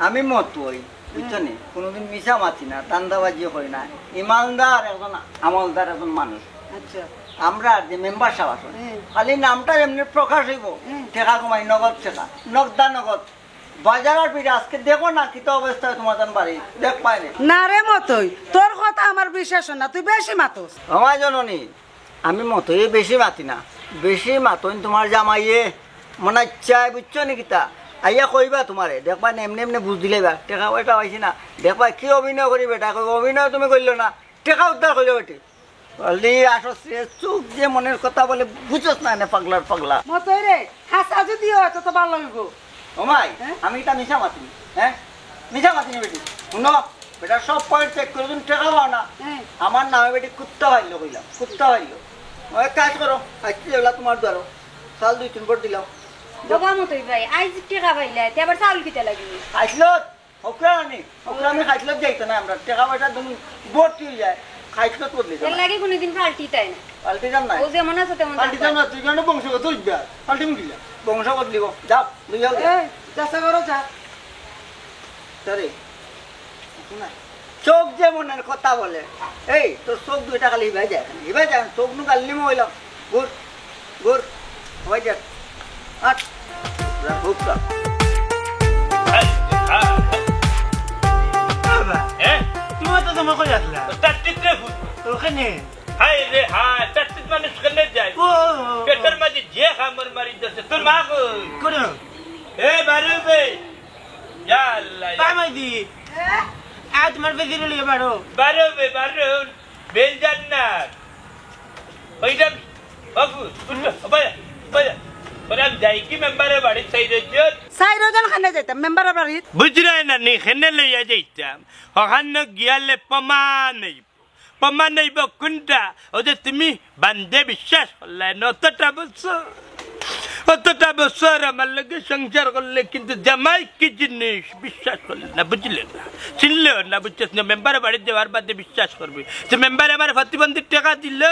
আমি মতই, বুঝছো নি? কোনোদিন মিছা মাতি না, ধান্দাবাজি করি না। ইমানদার একজন, আমলদার একজন মানুষ। আচ্ছা। আমরা যে মেম্বার সাহেব আছেন, হুম। খালি নামটা এমনি প্রকাশ হইব, হুম। টেকা কমাই, নগদ টেকা, নগদা নগদ। বাজার আর ফিরে আজকে দেখো না কিতা অবস্থা তোমার বাড়ি, দেখ পায় না। না রে মতই, তোর কথা আমার বিশ্বাস হয় না, তুই বেশি মাতস। আমার জননী, আমি মতই বেশি মাতি না, বেশি মাতইন তোমার জামাইয়ে মনে চায়, বুঝছো নি কিতা? আইয়া কইবা তোমারে, দেখবা না এমনি এমনি বুঝ দিলাইবা, টেকা পয়সা পাইছি না, দেখবা কি অভিনয় করি বেটা, কইব অভিনয় তুমি করলো না, টেকা উদ্ধার করলো বেটি। বলি, আসস রে, চোখ যে মনের কথা বলে, বুঝছস না নে, পাগলার পাগলা। মতই রে, হাছা যদি অয়, তত ভালা অইবো। ও মাই, হ্যাঁ? আমি ইতা মিছা মাতি নি, হ্যাঁ? মিছা মাতি নি বেটি। হুনো, বেটা, সব পয়েন্ট চেক করি, তুমি টেকা পাও না। হ্যাঁ। আমার নামে বেটি কুত্তা পাইলো কইলাম, কুত্তা পাইলো। ও এক কাজ করো, আইজকে যেলা তুমার দ্বারো, চাল দুই তিন পট দিলাও। বাবা মতই ভাই, আইজ টেকা পাইলা, তে আবার চাউল কিতা লাগি? আইজলো হকরা আনি, হকরা আমি খাইছলত যাইতো না, আমরা টেকা পয়সা দুম ভর্তি অই যায়, খাইছলত বদলি যাও এর না। লাগি কোনোদিন পাল্টি তাই না। পাল্টি যাম না। ও যেমন আছে তেমন পাল্টি থাকবা। যাম না, তুই কেন বংশগত অভ্যাস? পাল্টি মুখিলা। বংশ বদলিব, যাও, লই যাও। এই, যাচা করো, যা। তারে, শোনা, চোখ যে মনের কথা বলে, এই, তোর চোখ দুইটা খালি হিবাই যায়, হিবাই যায়, চোখ নু গাল্লি মইলাম। ঘুর, ঘুর, হবাই যা। আট। যা, খুব যা। বাবা, হ্যাঁ? তুমি তো তোমার কই আসলা? তার চিত্রে ফুল। ওখানে? হায় রে হায়, তার চিত মানুষ কেনে যায়? ও, ও, ও, ও। পেটের মাঝে যে খামর মারি যাচ্ছে, তোর মা কই? কোন? এ, বারো বে। ইয়া আল্লাহ, ইয়া। পামাই দি। আ, তোমার বেশি লইয়া বারো। বারো বে, বারো। বেল জান্নাত। ওইটা, বাবু, উঠো, ওবায়া, ওবায়া। ওরা যাই কি মেম্বারের বাড়ি চাইর জন? চাইর জন খানে যাইতাম মেম্বারের বাড়ি। বুঝরায় না নি, খেনে লইয়া যাইতাম। ওখানে গিয়ালে প্রমাণ নেই। প্রমাণ নেই বা কোনটা? ও যে তুমি বান্দে বিশ্বাস করলায় না, অতটা বছর। অতটা বছর আমার লগে সংসার করলে কিন্তু জামাই কি জিনিস বিশ্বাস করলে না, বুঝলে না, চিনলেও না, বুঝছস না। মেম্বারের বাড়ি যাওয়ার বাদে বিশ্বাস করবে। তো মেম্বারে আমার প্রতিবন্ধীর টেকা দিল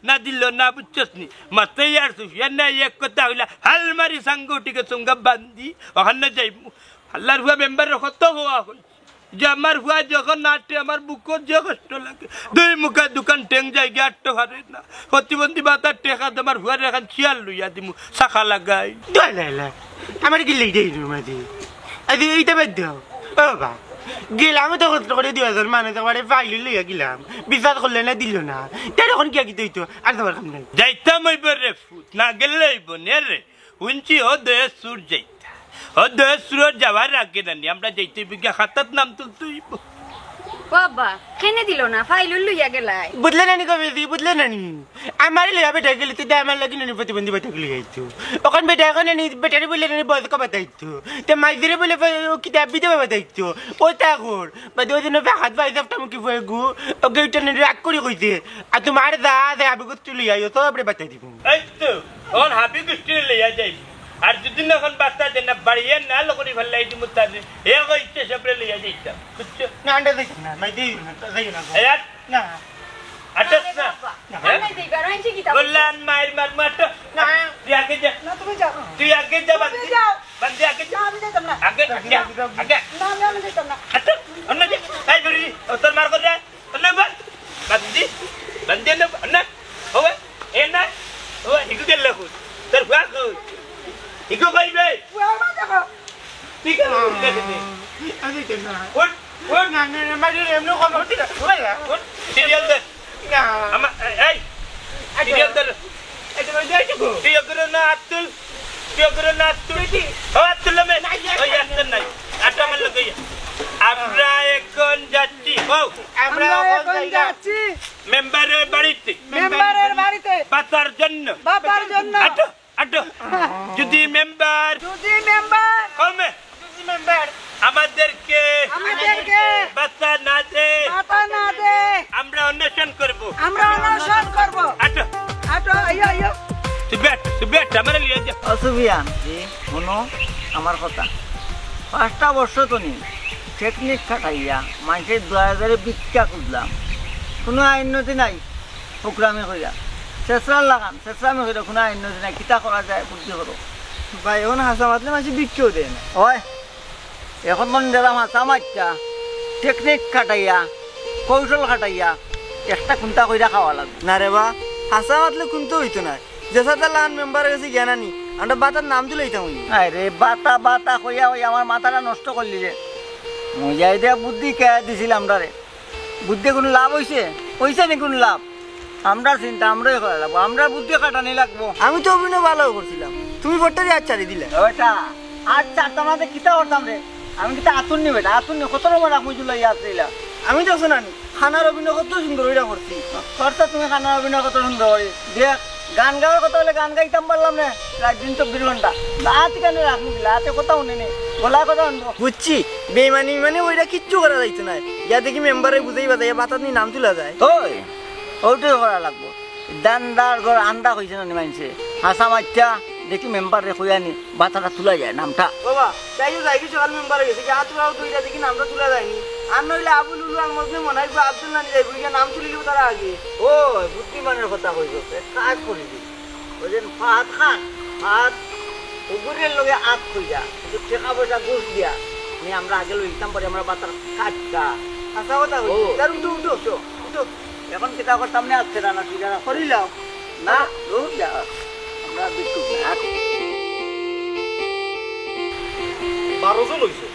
না দিল না, বুঝছস নি? মাথায় আর সুফিয়া নাই, এক কথা হইলা হাল মারি সাঙ্গ উঠি গেছে, উঙ্গা বান্দি, ওখানে যাইমু। আল্লাহর ফুয়া মেম্বারের কত হওয়া হইছে। যে আমার ফুয়া যখন আটে, আমার বুকো যে কষ্ট লাগে। দুই মুখা দুখান ঠেং যায় গিয়া আটতে পারে না। প্রতিবন্ধী ভাতার টেকা দে আমার ফুয়ার এখন চেয়ার লইয়া দিমু, চাকা লাগাই। দোয়া লাই লাই। আমার কি লেগে এই রুমে দি? আরে এইটা বাদ দাও। ও বাবা, গেলাম তো কষ্ট করে দুই হাজার মানুষ একবারে ফাইল লইয়া গেলাম। বিশ্বাস করলে না, দিল না। তার এখন কি আর কি হইতো? আর তোমার কাম নাই। যাইতাম হইব রে ফুত, না গেলে হইব নে রে। হুনছি ও দয়ে সুর যাইতা। ও দয়ে সুরর যাওয়ার আগে নানি আমরা যাইতে বিঘা খাতাত নাম তুলতে হইব। বাবা, কেনে দিল না? ফাইল লইয়া গেলাই। বুঝলে নানি কবে দি, বুঝলে নানি? আমার লইয়া বেটা গেলে তুই আমার লাগি নানি প্রতিবন্ধী বেটা গেলে যাইতো। ওখান বেটা এখন নানি বেটারে বললে নানি বয়স কমাতে হইতো। তে মাইজিরে বলে ব-, ও কিতা বিধবা বেটা হইতো। ও তা কর। বাদে ওই দিন ওই হাত ভাই সাপটা মুখে বয়ে গু। ওকে ওইটা নানি রাগ করি কইছে। আর তোমার যা যা আবি করতে লইয়া আইও, সব রে বাতাই দিব। এই তো, অখন হাবি গুষ্টিরে লইয়া যাই। আর যদি না অখন বাতা দেয় না, বাড়িয়ে না লকড়ি ফালাই দিমু তারে। এ কইছে সবরে লইয়া যাইতাম। বুঝছো? না, আন্ডা যাইতাম না, মাই দেই না, যাইও না। এই আর না। আটস না। না, বাবা। হ্যাঁ? আমি যাইবার, আমি শিখিতাম। বললাম, মায়ের মার মার তো। না। তুই আগে যা। না, তুমি যাও। তুই আগে যা, তুমি বান্দি। যাও। বান্দি আগে যা। না, আমি যাইতাম না। আগে, আগে, আগে। না, আমি, আমি যাইতাম না। আটস, অন্য যা। এই বুড়ি, ও তোর মার করে। না, বাদ, বাদ দি, বাদ দি না, না, ওবা, এ না, ওবা, হিগু গেল কই? তোর ফুয়া কই? হিগু কই বে? ফুয়া মা দেখো। ঠিক আছে, ঠিক আছে, নে। আমি তো না। উঠ, উঠ। না, না, না, মাঝে এমনি কথা উঠ, উঠ, উঠ। সিরিয়াল দে। না। আমা-, এই, আচ্ছা। সিরিয়াল দে। এই, তোমার যাই তো গো। তুই ওগুলো না, আব্দুল। তুই ওগুলো না, আব্দুল। তুই কি? ও, আব্দুল নামে। না, ইয়া, ওই, ইয়া। আব্দুল নাই। আটা আমার লোক, ইয়া। আমরা এখন যাচ্ছি। ও। আমরা আমরা এখন এখন যাইগা। যাচ্ছি। মেম্বারের বাড়িতে। মেম্বারের বাড়িতে। বাতার জন্য। বাতার জন্য। আটো, আটো। যদি মেম্বার। যদি মেম্বার। কমে। যদি মেম্বার। আমাদেরকে। আমাদেরকে। বাতা না দে। বাতা না দে। আমরা অন্বেষণ করব। আমরা অন্বেষণ করব। আটো। আটো, আইও, আইও। তুই বেট, তুই বেট, আমারে লিয়ে যা। ও সুফিয়ান, জি। হুনো আমার কথা। পাঁচটা বর্ষ তো নি টেকনিক খাটাইয়া মানষের দুই হাজারে ভিক্ষা খুঁজলাম, কোনো আইন্নতি নাই। হুকরামি কইরা, শেষরার লাগান, শেষরামি কইরা, কোনো আইন্নতি নাই। কিতা করা যায়, বুদ্ধি করো। ভাই, এখন হাছা মাতলে মানষে ভিক্ষাও দেয় না। ওই, এখন মন দিলাম হাছা মাততা, টেকনিক খাটাইয়া, কৌশল খাটাইয়া, একটা কুন্তা কইরা খাওয়া লাগবে। না রে বা, হাছা মাতলে কুন্তা হইতো না। যে সাথে লান মেম্বারের গেছে গিয়া নানি, আমরা বাতার নাম তুলে দিতাম হইনি। আরে বাতা বাতা কইয়া ওই আমার মাথাটা নষ্ট করলি রে। মুজাহিদে বুদ্ধি কে দিছিল আমরারে। বুদ্ধি কোনো লাভ হইছে? হইছে নি কোনো লাভ? আমরার চিন্তা আমরাই করা লাগবো, আমরার বুদ্ধি খাটানি লাগবো। আমি তো অভিনয় ভালো করছিলাম, তুমি ভোটটা দিয়ে আচ্ছা দিলে। ওটা আচ্ছা, তোমাদের কিতা করতাম রে? আমি কিতা আতুর নি বেটা, আতুর নি কত রকম রাখ মুজুল লইয়া আসছিলা। আমি দেখছো না নি, খানার অভিনয় কত সুন্দর অইরা করছি। খরচা তুমি খানার অভিনয় কত সুন্দর করি দেখ, গান গাওয়ার কথা অইলে গান গাইতাম পারলাম না, রাইত দিন চব্বিশ ঘন্টা। লাত কেনে রাখবি, লাতে কথা হুনে নি, গলায় কথা হুনবো। বুঝছি, বেইমানি মানে অইরা কিচ্ছু করা যাইতো না। ইয়া দেখি মেম্বারে বুঝাই বাজাইয়া বাতাত নি নাম তুলা যায়। ওই, ওটাই করা লাগবো। দান্দার ঘর আন্দা কইছে না নি মাইনষে। হাছা মাইচ্চা দেখি মেম্বাররে কইয়া নি বাতাটা তুলা যায় নামটা। বাবা, তাই তো যাই কিছু কাল মেম্বার গেছে, যা তোরাও দুইটা দেখি নামটা তুলা যায়নি। আর নইলে আবুল উলু আর মজনু মনে হয় আব্দুল নানি যাইব, গিয়া নাম তুলিলিব তারা আগে। ও, বুদ্ধিমানের কথা কইছো, এক কাজ করি দি। ওই যে ফাহাদ খান, ফাহাদ উগুরের লগে আত কইরা, কিন্তু টাকা পয়সা ঘুষ দিয়া, নি আমরা আগে লইতাম পারি, আমরা বাতার খাটটা। হাছা কথা কইছো। ও। যার উঠো, উঠো, উঠো, উঠো। এখন কিতা করতাম না, আজকে রানা তুই যারা করিলাম। না, রোজ যা। আমরা বিট্টু না। বারো জন অইছে,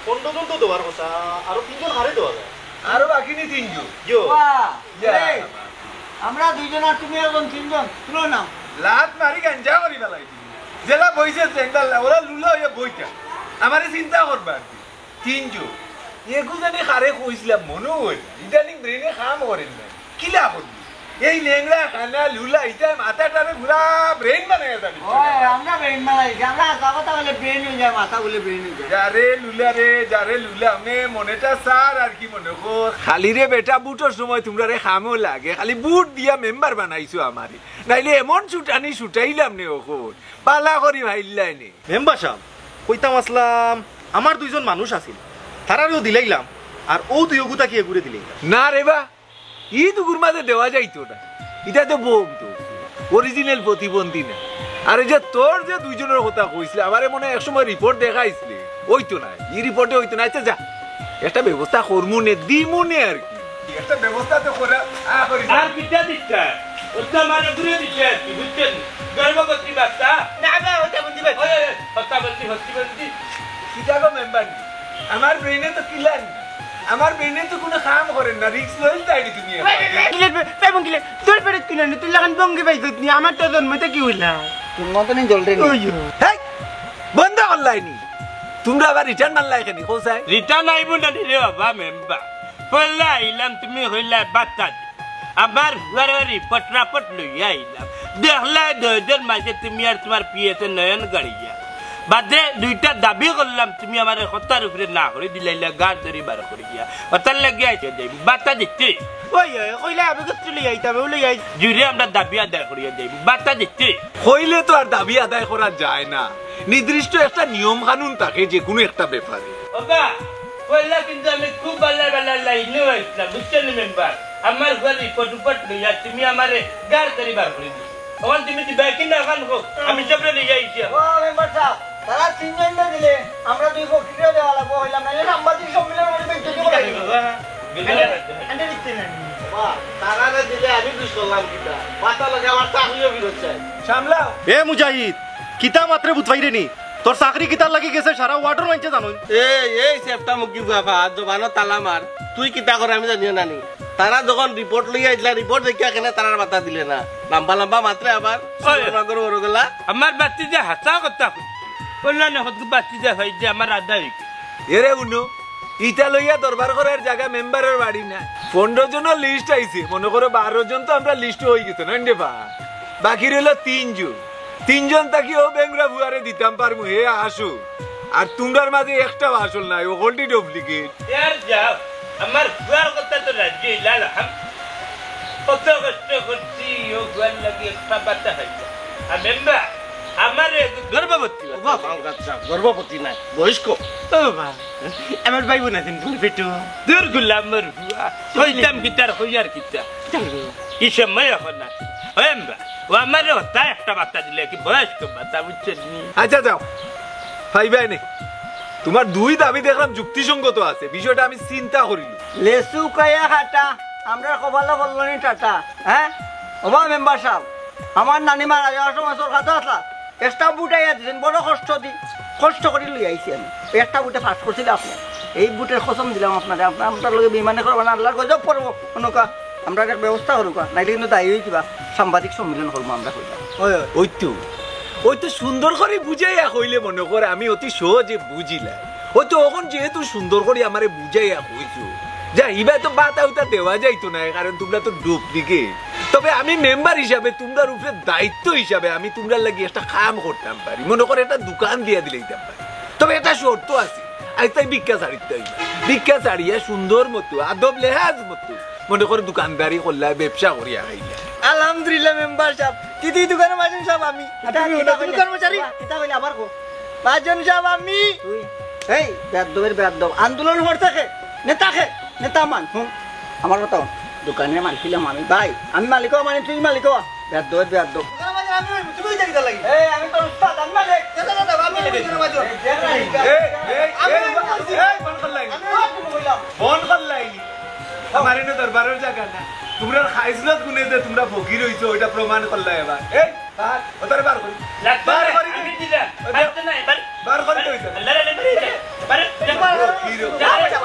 পনেরো জন তো দেওয়ার কথা, আরো তিনজন হারে দেওয়া যায়। আরো বাকি নি তিনজন। ইয়ো। বাহ, ইয়া। এই, আমরা দুইজন আর তুমি একজন, তিনজন, তুলো না। লাত মারি গাঞ্জা করি বেলাই। জেলা বইছে সেন্ডাল, ওরা লুলা হইয়া বইটা। আমারে চিন্তা করবা আর কি। তিনজন। এগু জানি কারে কইছিলাম, মনেও হয় না। ইদানিং ব্রেনে কাম করেন না। কিলা করবি? এই লেংড়া, কানা, লুলা, ইটা মাথাটারে পুরা ব্রেন বানাইয়া যাবি। ওই, আমরা ব্রেন বানাইছি। আমরা হাছা কথা বলে ব্রেন হয়ে যায়, মাথা বলে ব্রেন হয়ে যায়। যারে লুলা রে, যারে লুলা, মনে মনেটা সার আর কি মনে কর। খালি রে বেটা, ভোটর সময় তোমরা রে কামও লাগে। খালি ভোট দিয়া মেম্বার বানাইছো আমারে। নাইলে এমন ছুটানি ছুটাইলাম নে অখন। পালা করি ভাইল্লাই নে। মেম্বার সাব, কইতাম আসলাম, আমার দুইজন মানুষ আছিল, তারারেও দিলাইলাম, আর ও দুই অগুতা কি এগুরে দিলাইলাম। না রে বা, ই দুগুর মাঝে দেওয়া যাইতো না। ইটা তো বোম তো, অরিজিনাল প্রতিবন্ধী না। আর এই যে তোর যে দুইজনের কথা কইছিলে, আমারে মনে হয় এক সময় রিপোর্ট দেখাইছিলে, ওই তো না, ই রিপোর্টে ওই তো না। আচ্ছা যা, একটা ব্যবস্থা করমু নে, দিমু নে আর কি। একটা ব্যবস্থা তো করা, আ, করি। আর কিতা দিতা? ওটা আমার ঘুরে দিতে আর কি, বুঝছেন? গর্ভবতী বাচ্চা। না, না, ওটা বন্দি ভাই। ওই, ওই, ওই, হত্যা বন্দি, হত্যা বন্দি। কিতা গো মেম্বার? আমার ব্রেনে তো কিলার না। আমার ব্রেনে তো কোনো কাম করেন না, রিস্ক লইল তাই তুমি। কিলার বে-, পেমন কিলার? তোর পেটে কিলার না, তোর লাখান বঙ্গে পাই করতনি, আমার তো জন্মতে কি হইলা? তোর মতনই জলরে নি। ওই। হেই, বন্ধ করলাইনি। তোমরা আবার রিটার্ন মারলাই কেন, কোথায়? রিটার্ন আইব না রে বাবা মেম্বার। পয়লা আইলাম, তুমি হইলা বাচ্চা। আমার ফুয়ার বাড়ি পটরাপট লইয়া আইলাম। দেখলাই দুইজন মাঝে তুমি আর তোমার পিয়েতে নয়ন গাড়িয়া। বাদে দুইটা দাবি করলাম, তুমি আমার কথার উপরে না করে দিলাইলা, গার ধরি বার করিয়া। ওটার লাগি আইতে যাইব, বাতা দিতে। ওই, ওই, কইলে আমি কিচ্ছু লই আইতাম, ওই লই আই। জুড়ে আমরা দাবি আদায় করিয়া যাইব, বাতা দিতে। কইলে তো আর দাবি আদায় করা যায় না। নির্দিষ্ট একটা নিয়ম কানুন থাকে যে কোনো একটা ব্যাপারে। ওবা, কইলা কিন্তু আমি খুব বালা বালা লাইনে আইছিলাম, বুঝছেন নি মেম্বার? আমার ঘরে রিপোর্ট উপোর্ট লইয়া তুমি আমারে গার ধরি বার করে দিছো। তখন তুমি দিবাই কি না এখন হোক, আমি সবরে লইয়া আইছি। ও মেম্বার সাহেব, তারা তিনজন না দিলে আমরা দুই পক্ষকে দেওয়া লাগবো, হইলাম না, এটা সাংবাদিক সম্মেলন করে ব্যক্তি কি করে? বাবা, বিল্লাহ। আন্ডে দিতে না। বাবা, তারা না দিলে আমি দুষ করলাম কিতা? মাথা লাগে আমার চাকরিও ফিরত চাই। সামলাও। এ মুজাহিদ, কিতা মাতরে বুঝ পাইরে নি? তোর চাকরি কিতার লাগি গেছে সারা ওয়ার্ডর মাইনষে জানইন। এই, এই সেপ্টা মুখী বাবা, জবানো তালা মার। তুই কিতা করে আমি জানিও না নি। তারা যখন রিপোর্ট লইয়া আইছলা, রিপোর্ট দেখিয়া কেনে তারার বাতা দিলে না? লম্বা লম্বা মাতরে আবার। ওই। সুন্দর নগর বড় গলা। আমার বাতি যে হাছা কথা কই। কল্যাণ এখন বাতি যে হয় যে আমার আদা হইছে। এরে উনো, ইটা লইয়া দরবার করার জাগা মেম্বারের বাড়ি না। পনেরো জনের লিস্ট আইছে, মনে করো বারো জন তো আমরা লিস্ট হয়ে গেছে, না রে বা? বাকি রইল তিনজন। তিনজন থাকি ও বেংরা ফুয়ারে দিতাম পারমু, হে আসু। আর তোমরার মাঝে একটাও আসল নাই, ও হলডি ডুপ্লিকেট। ইয়ার যাও, আমার ফুয়ার কথা তো রাজি হইলা আলহাম। কত কষ্ট করছি, ও ফুয়ার লাগি একটা বাতা হইছে। আর মেম্বার, আমার গর্ভবতী। ও বাবা, আচ্ছা, গর্ভবতী নাই, বয়স্ক। ও বাবা, আমার ভাই বোন আছেন, তোমার পেটু। দূর গুলাম মর ফুয়া, কইতাম কিতার, কইয়ার কিতা। কি সময় এখন না? ওই এমবা, ও আমারে হতা একটা বাতা দিলে কি বয়স্ক বাতা, বুঝছেন নি? আচ্ছা যাও, ভাই ভাই নে। তোমার দুই দাবি দেখলাম যুক্তিসঙ্গত আছে, বিষয়টা আমি চিন্তা করিল। লেসু কায়া কাটা, আমরা কপালো পড়লো নি টাটা, হ্যাঁ? ওবা মেম্বার সাহেব, আমার নানি মারা যাওয়ার সময় তোর কথা আসলা, একটা বুট আইয়া দিছেন, বড় কষ্ট দি, কষ্ট করি লই আইছি আমি। ওই একটা বুটে পাস করছিল আপনি, এই বুটের কসম দিলাম আপনারে, আপনার, আপনার লগে বেইমানি করবা না, আল্লাহর গজব পড়বো, অনুকা, আমরা এক ব্যবস্থা করুকা, নাইলে কিন্তু দায়ী হয়ে যাবা, সাংবাদিক সম্মেলন করবো আমরা কইলাম। ওই, ওই। ওই তো, ওই তো সুন্দর করে বুঝাইয়া কইলে মনে করে আমি অতি সহজে বুঝিলাই। ওই তো অখন যেহেতু সুন্দর করে আমারে বুঝাইয়া কইছো, যা, ইবায় তো বাতা উতা দেওয়া যাইতো না, কারণ তুমরা তো ডুপ্লিকেট। তবে আমি মেম্বার হিসাবে, তুমরার উপরে দায়িত্ব হিসাবে আমি তুমরার লাগি একটা কাম করতাম পারি। মনো করো, একটা দোকান দিয়া দিলাইতাম পারি, তবে একটা শর্ত আছে। আইজ তাই ভিক্ষা ছাড়িতে অইবো। ভিক্ষা ছাড়িয়া সুন্দর মতো, আদব লেহাজ মতো, মনো করো, দোকানদারি করলা, ব্যবসা করিয়া খাইলা। আলহামদুলিল্লাহ মেম্বার সাব, কিতা ই দোকানর মাজন সাব আমি। কিতা, তুমি কিতা হলো, তুমি কইলে? কর্মচারী? কিতা কইলে আবার কও। মাজন সাব আমি। তুই, এই বেয়াদ্দবের বেয়াদ্দব, আন্দোলন হর থাকে, নেতা খে, নেতা মান, হুন, আমার কথা হুন। দোকানর মালিক অইলাম আমি, ভাই, আমি মালিক অওয়া মানে তুই মালিক অওয়া, বেয়াদ্দবের বেয়াদ্দব। দোকানর মালিক আমি অইমু, তুমি অইতা কিতা লাগি? এই, আমি তোর উস্তাদ, আমি মালিক। দাদা, দাদা, আমি অইমু দোকানর মালিক। এই, এই, এই, আমি এই, অইমু, এই, বন্ধ করলাই। আমি অইমু, কইলাম। বন্ধ করলাই। আমার ইনো দরবারর জাগা না। তুমরার খাইছলত গুনে যে তুমরা ফকির অইছো, ইটা প্রমাণ করলা এবার। এই, বার, অতারে বার করি। লাগতো বার না, করি। আমি দিলাম। ওই যে পারতো না, এবার বার করি তো অইতো। আল্লাহ রে, বার, বার, বার। ফকির অইছো। যা, যা, যা,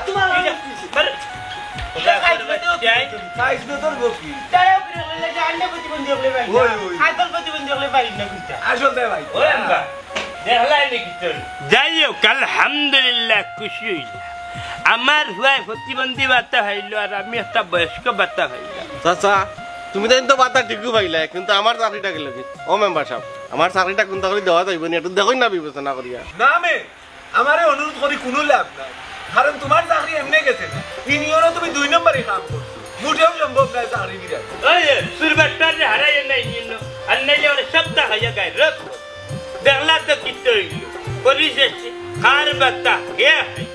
বার। খাইছলত তোর ফকির। তারাও করে বললে যে আন্ডা প্রতিবন্ধী হলে ভাই। ওই, ওই। আসল প্রতিবন্ধী হলে ভাই না কুনটা? আসল তাই ভাই। ওই আমরা। দেখলাই নাকি তোর? যাই হোক, আলহামদুলিল্লাহ, খুশি অইলাম। আমার ফুয়ায় প্রতিবন্ধী ভাতা পাইলো আর আমি একটা বয়স্ক ভাতা পাইলাম। চাচা, তুমি তাইন তো ভাতা ঠিকউ পাইলায়, কিন্তু আমার চাকরিটা গেল কি? ও মেম্বার সাব, আমার চাকরিটা কুনটা করি দেওয়া যাইবো নি? একটু দেখইন না বিবেচনা করিয়া। না মে, আমারে অনুরোধ করি কুনু লাভ নাই, কারণ তুমার চাকরি এমনে গেছে না, ইউনিয়নো তুমি দুই নম্বরি কাম করছো, মোটেও সম্ভব নায় চাকরি ফিরাই। ওই যে, সুরবাট্টার যে হারাই নাই ইউনিয়ন, আর নাইলে ওরা সপ্তাহ হইয়া গায় রোজ। দেখলা তো কিতা অইলো, পরিশেষে কার ভাতা কে খায়?